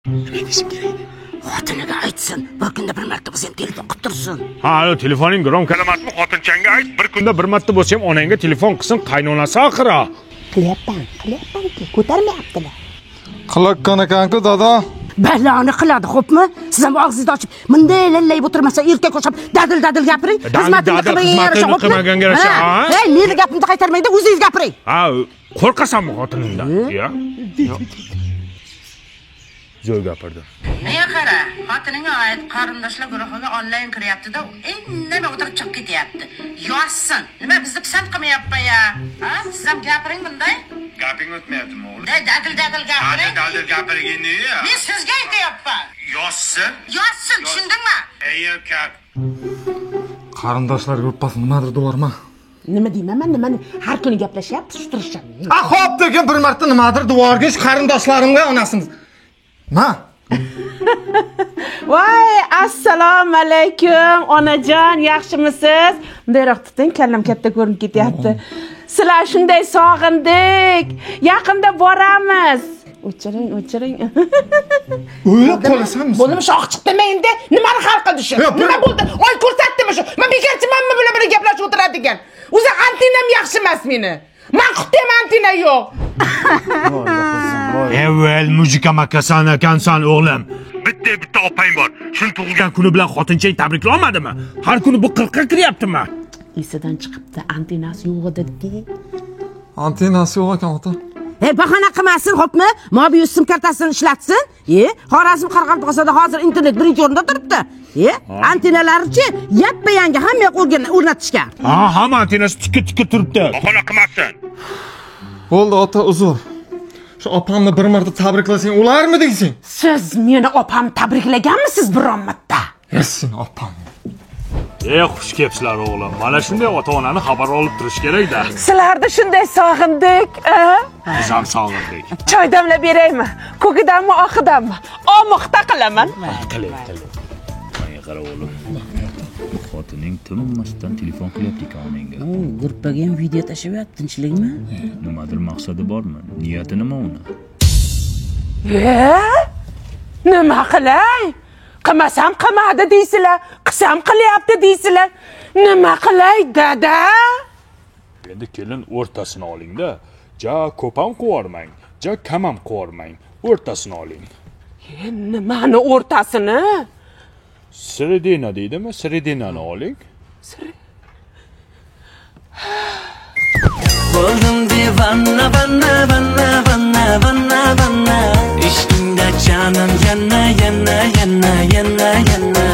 Nima deyishim kerak edi? Xotiniga aytsin, bir kunda bir marta bo'lsa ham telefon qilib tursin. Ha, alo, telefoning gromkada emasmi? Xotinchangga ayt, bir kunda bir marta bo'lsa ham onangga telefon qilsin, qaynonasi axir. Qilyapman, qilyapman-ki, ko'tarmayaptilar. Qilayotgan ekan-ku, dada. Baloni qiladi, xo'pmi? Siz ham og'zingizni ochib, bunday lallayib o'tirmasa, erkak o'xshab dadil-dadil gapiring. Xizmatimni qilmaganga yarasha, ha? Ey, meni gapimni qaytarmang-da, o'zingiz gapiring. Ha, qo'rqasanmi xotiningdan? Ya. Zo'r gapirdi. Menga qara, xotiningga ayt, qarindoshlar guruhiga onlayn kiryapti-da, indamay o'tirib chiqib ketyapti. Yozsin. Nima bizni pisand qilmayapti ya? Ha? Siz ham gapiring bunday. Gaping o'tmayaptimi, o'g'lim? Dadil-dadil gapiring. Dadil gapirgin-ku. Men sizga aytyapman. Yozsin. Yozsin, tushundingmi? Ey erkak. Qarindoshlar gruppasi nimadir devorma. Nima deyman men, nimani har kuni gaplashyapti, shu turisham. A, xo'p, degan bir marta nimadir devorgish qarindoshlarimga onasimiz. Ma. Voy, assalomu alaykum, onajon, yaxshimisiz? Bundayroq tuting, kallam katta ko'rinib ketyapti. Sizlar shunday sog'indik. Yaqinda boramiz. O'chiring, o'chiring. O'ylab qolasanmi? Bo'ldimi, shox chiqdimi endi? Nimani hal qildi shu? Nima bo'ldi? Oy ko'rsatdimi shu? Men bekorchimanmi bular bilan gaplashib o'tiradigan? O'zi antenam yaxshi emas meni. Manqutda ham antena yo'q. Avval mujika makasan ekansan o'g'lim. Bitta opang bor. Shuni tug'ilgan kuni bilan xotinchang tabriklay olmadimi? Har kuni bu 40 ga kiryaptimi? Esidan chiqibdi, antenasi yo'q edi-da. Antenasi yo'q ekan ota. Ey, bahona qilmasin, xo'pmi? Mobius sim kartasini ishlatsin. Xorazm Qoraqalpog'istonda hozir internet birinchi o'rinda turibdi. Antenalari-chi yappa-yangi hamma yoq o'rnatishgan. Ha, hamma antenasi tikka-tikka turibdi. Bahona qilmasin. Bo'ldi ota, uzr. Shu opamni bir marta tabriklasang o'larmi deysan? Siz meni opamni tabriklaganmisiz biron marta? Sen opam. Ey, xush kelibsizlar o'g'lim. Mana shunday ota-onani xabar olib turish kerak-da. Sizlarni shunday sog'indik, a? Biz ham sog'indik. Choy damlab beraymi? Ko'kidanmi, oqidanmi? Omoqda qilaman. Qiling, qiling. Menga qara o'g'lim. Bu xotining tinmasdan telefon qilyapti ekan onangga. U gruppaga ham video tashlayapti, tinchlikmi? Nimadir maqsadi bormi? Niyati nima uni? Nima qilay? Qilmasam qilmadi deysizlar, qilsam qilyapti deysizlar. Nima qilay, dada? Endi kelin o'rtasini oling-da. Ja ko'p ham qo'yarmang, ja kam ham qo'yarmang. O'rtasini oling. Nimani o'rtasini? Sredina deydimi? Sredinani oling. Bo'ldim devona, vanna, vanna, vanna, vanna, vanna. Ishqingda jonim yana, yana, yana, yana, yana.